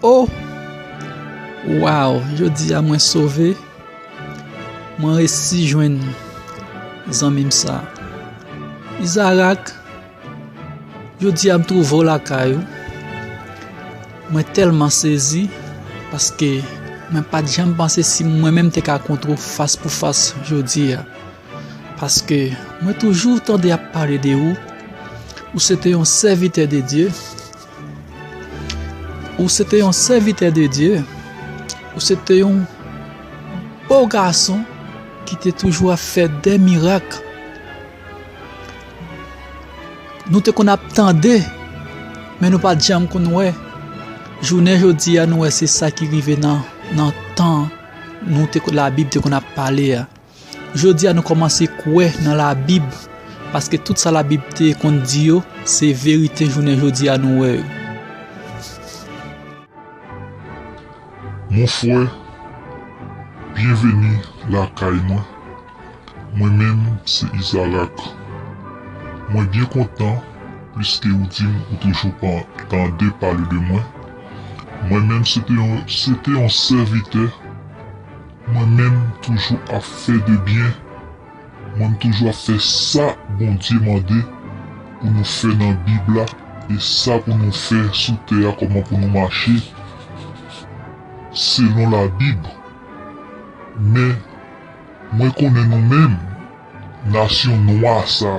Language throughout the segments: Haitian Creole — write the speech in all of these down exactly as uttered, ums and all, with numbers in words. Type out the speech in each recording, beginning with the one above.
Oh! Wow! Jodi a mwen sove. Mwen resi jwenn zanmi m sa. Izarak, jodi a m twouve w lakay ou. Mwen tèlman sezi paske mwen pa t janm panse si mwen menm te ka kontre w fas pou fas jodi a. Paske mwen toujou tande ap pale de ou. Ou se te yon sèvitè de Dye. Ou se te yon sèvitè de Dye. Ou se te yon bo gason ki te toujou ap fè de mirak. Nou te konn ap tande, men nou pa t janm konn wè. Jounen jodi a, nou wè se sa ki rive nan, nan tan nou te, Labib te konn ap pale a. Jodi a, nou kòmanse kwè nan Labib, paske tout sa Labib te konn di yo, se verite jounen jodi a nou wè yo. Mon frè, byenveni lakay mwen. Mwen menm se Izarak. Mwen byen kontan pliske ou di m ou toujou pa tande pale de mwen. Mwen menm se te yon, se te yon sèvitè. Mwen menm toujou ap fè de byen. Mwen m toujou ap fè sa Bondye mande pou nou fè nan Bib la e sa pou nou fè sou tè a, kòman pou nou mache selon Labib. Men, mwen konnen nou menm, nasyon nwa sa.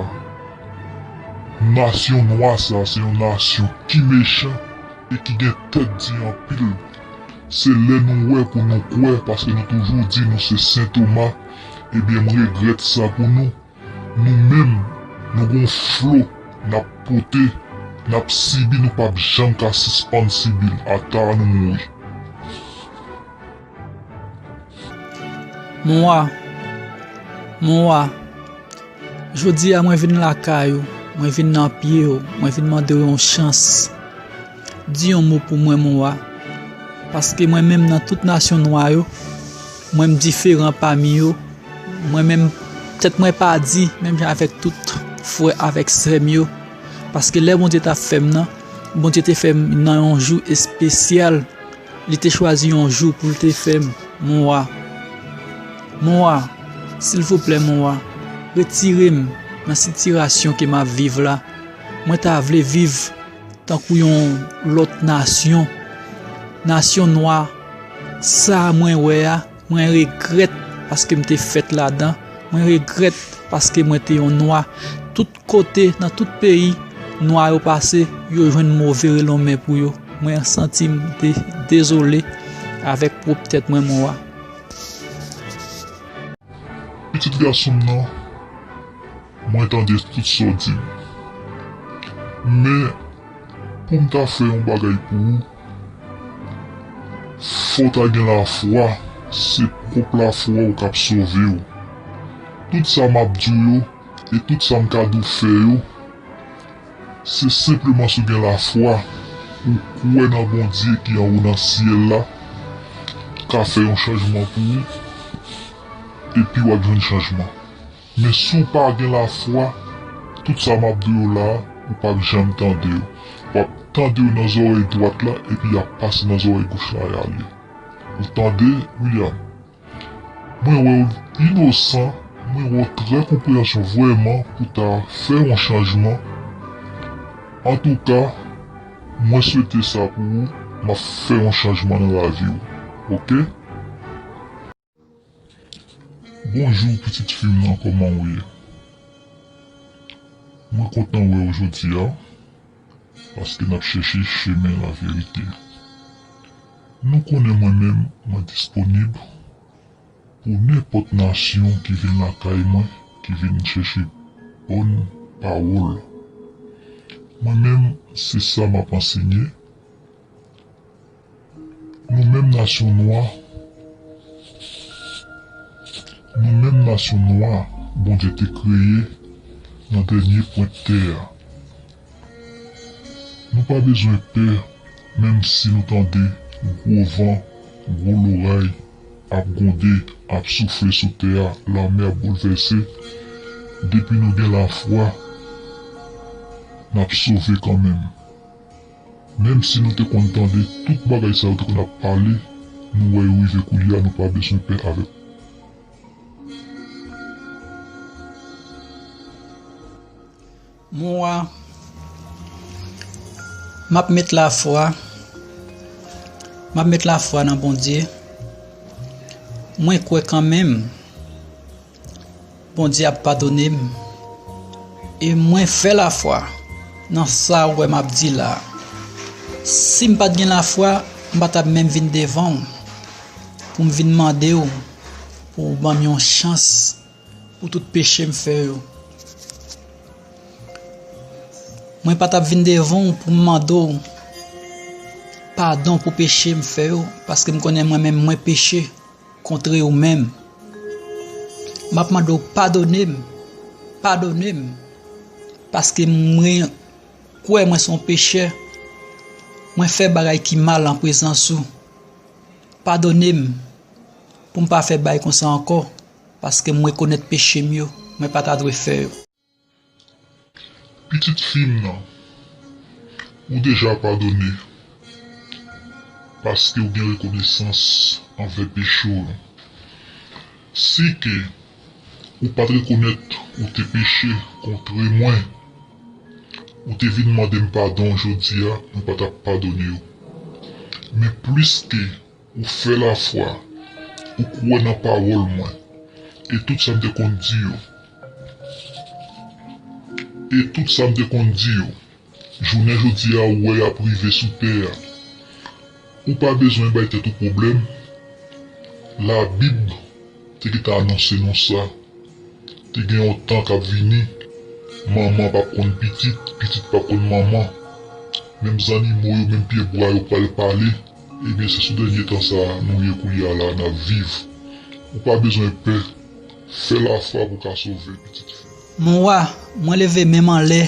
Nasyon nwa sa, se yon nasyon ki mechan e ki gen tèt di anpil. Se lè nou wè pou nou kwè, paske nou toujou di nou se Sen Toma. Ebyen, m regrèt sa pou nou. Nou menm, nou gon flo n ap pote, n ap sibi, nou p ap janm ka sispann sibi l ata nou mouri. Mon wa, mon wa, jodi a mwen vin lakay ou, mwen vin nan pye w, mwen vin mande w yon chans. Di yon mo pou mwen, mon wa, paske mwen menm nan tout nasyon nwa yo, mwen m diferan pami yo. Mwen menm, tèt mwen pa di, menm jan avèk tout frè avèk sè m yo. Paske lè Bondye t ap fè m nan, Bondye te fè m nan yon jou espesyal. Li te chwazi yon jou pou l te fè m, mon wa. Mon wa, silvouplè, mon wa, retire m nan sitirasyon ke m ap viv la. Mwen ta vle viv tankou yon lòt nasyon. Nasyon nwa, sa mwen wè a, mwen regrèt paske m te fèt ladan. Mwen regrèt paske mwen te yon nwa. Tout kote, nan tout peyi, nwa yo pase, yo jwenn move renome pou yo. Mwen santi m de-, dezole avèk pwòp tèt mwen, mon wa. Pitit gason m nan, mwen tande tout sa w di m. Men, pou m ta fè yon bagay pou ou, fò w ta gen lafwa, se pwòp lafwa w k ap sove w. Tout sa m ap di w yo, e tout sa m ka di w fè yo, se senpleman si w gen lafwa, ou kwè nan Bondye ki anwo nan syèl la, ka fè yon chanjman pou ou, epi w ap jwenn chanjman. Men si w pa gen lafwa, tout sa m ap di w la a, ou p ap janm tande yo. W ap tande yo nan zòrèy dwat la, epi y ap pase nan zòrèy goch la y ale. Ou tande, William? Mwen wè w inosan, mwen wè w trè konpreyansyon vrèman pou ta fè yon chanjman. Antouka, mwen swete sa pou ou, m ap fè yon chanjman nan lavi w. Oke? Bonjou, pitit fi m nan, kòman w ye? Mwen kontan wè w jodi a, paske n ap chèche chemen laverite. Nou konnen mwen menm, mwen disponib pou nenpòt nasyon ki vin lakay mwen, ki vin chèche bòn pawòl. Mwen menm, se sa m ap ansenye. Nou menm nasyon nwa, nou menm nasyon nwa, Bondye te kreye nan dènye pwent tè a. Nou pa bezwen pè, menm si nou tande gwo van, gwo loray ap gwonde, ap soufle sou tè a, lanmè ap boulvèse. Depi nou gen lafwa, n ap sove kanmenm. Menm si nou te konn tande tout bagay sa yo te konn ap pale, nou wè yo rive koulye a, nou pa bezwen pè avèk. Mon wa, m ap met lafwa, m ap met lafwa nan Bondye. Mwen kwè kanmenm Bondye ap padone m. E mwen fè lafwa nan sa ou wè m ap di la. Si m pa t gen lafwa, m pa t ap menm vin devan w pou m vin mande w pou w ban m yon chans pou tout peche m fè yo. Mwen pa t ap vin devan w pou m mande w padon pou peche m fè yo, paske m konnen mwen menm mwen peche kontre ou menm. M ap mande w padone m, padone m, paske mwen kwè mwen se yon pechè, mwen fè bagay ki mal an prezans ou. Padone m pou m pa fè bagay konsa ankò, paske m rekonèt peche m yo, mwen pa ta dwe fè yo. Pitit fi m nan, ou deja padone, paske ou gen rekonesans anvè peche w. Si ke ou pa t rekonèt ou te peche kontre mwen, ou te vin mande m padon jodi a, mwen pa t ap padone w. Men plis ke ou fè lafwa, ou kwè nan pawòl mwen, e tout sa m te konn di yo, e tout sa m te konn di yo, jounen jodi a ou wè y ap rive sou tè a. Ou pa bezwen bay tèt ou pwoblèm. Labib te gentan anonse nou sa. Te gen yon tan k ap vini, manman p ap konn pitit, pitit p ap konn manman. Menm zannimo yo, menm pyebwa yo pral pale. Ebyen, se sou dènye tan sa a nou ye koulye a la, n ap viv. Ou pa bezwen pè, fè lafwa pou w ka sove, pitit fi. Mon wa, mwen leve men m anlè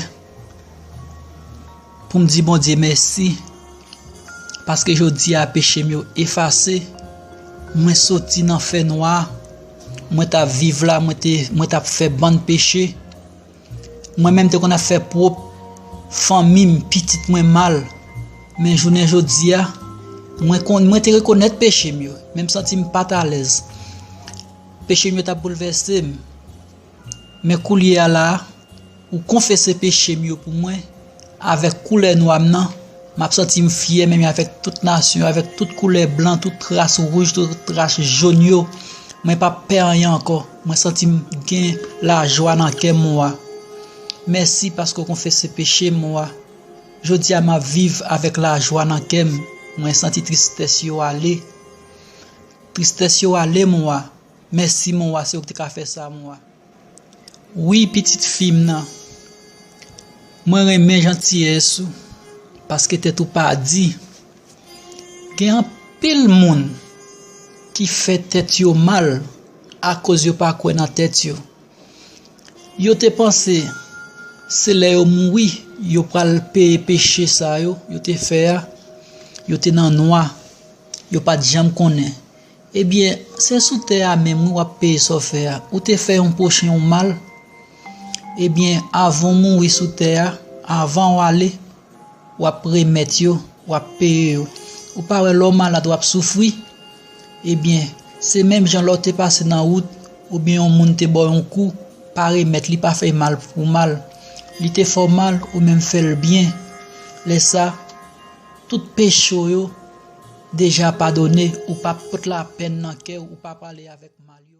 pou m di Bondye mèsi, paske jodi a peche m yo efase. Mwen soti nan fènwa, mwen t ap viv la, mwen te, mwen t ap fè bann peche. Mwen menm te konn ap fè pwòp fanmi m, pitit mwen mal. Men jounen jodi a, mwen konn, mwen te rekonèt peche m yo, men m santi m pa t alèz. Peche m yo t ap boulvèse m. Men koulye a la a, ou konfese peche m yo pou mwen, avèk koulè nwa m nan, m ap santi m fyè menm avèk tout nasyon yo, avèk tout koulè blan, tout ras wouj, tout ras jòn yo. Mwen p ap pè anyen ankò. Mwen santi m gen lajwa nan kè m, mon wa. Mèsi paske w konfese peche m, mon wa. Jodi a, m ap viv avèk lajwa nan kè m. Mwen santi tristès yo ale. Tristès yo ale, mon wa. Mèsi, mon wa, se ou ki te ka fè sa, mon wa. Wi, pitit fi m nan, mwen renmen jantiyès ou, paske tèt ou pa di. Gen anpil moun ki fè tèt yo mal akoz yo pa kwè nan tèt yo. Yo te panse se lè yo mouri, yo pral peye peche sa yo, yo te fè a, yo te nan nwa, yo pa t janm konnen. Ebyen, se sou tè a menm wi w ap peye sa w fè a. Ou te fè yon pwochen w mal. Ebyen, avan w mouri sou tè a, avan w ale, w ap remèt yo, w ap peye yo. Ou pa wè lè w malad w ap soufri? Ebyen, se menm jan lè w te pase nan wout, oubyen yon moun te ba w yon kou, pa remèt li, pa fè mal pou mal. Li te fè w mal, ou menm fè l byen. Lè sa, tout peche w yo deja padone, ou pa pot lapèn nan kè w, ou pa pale avèk mal yo.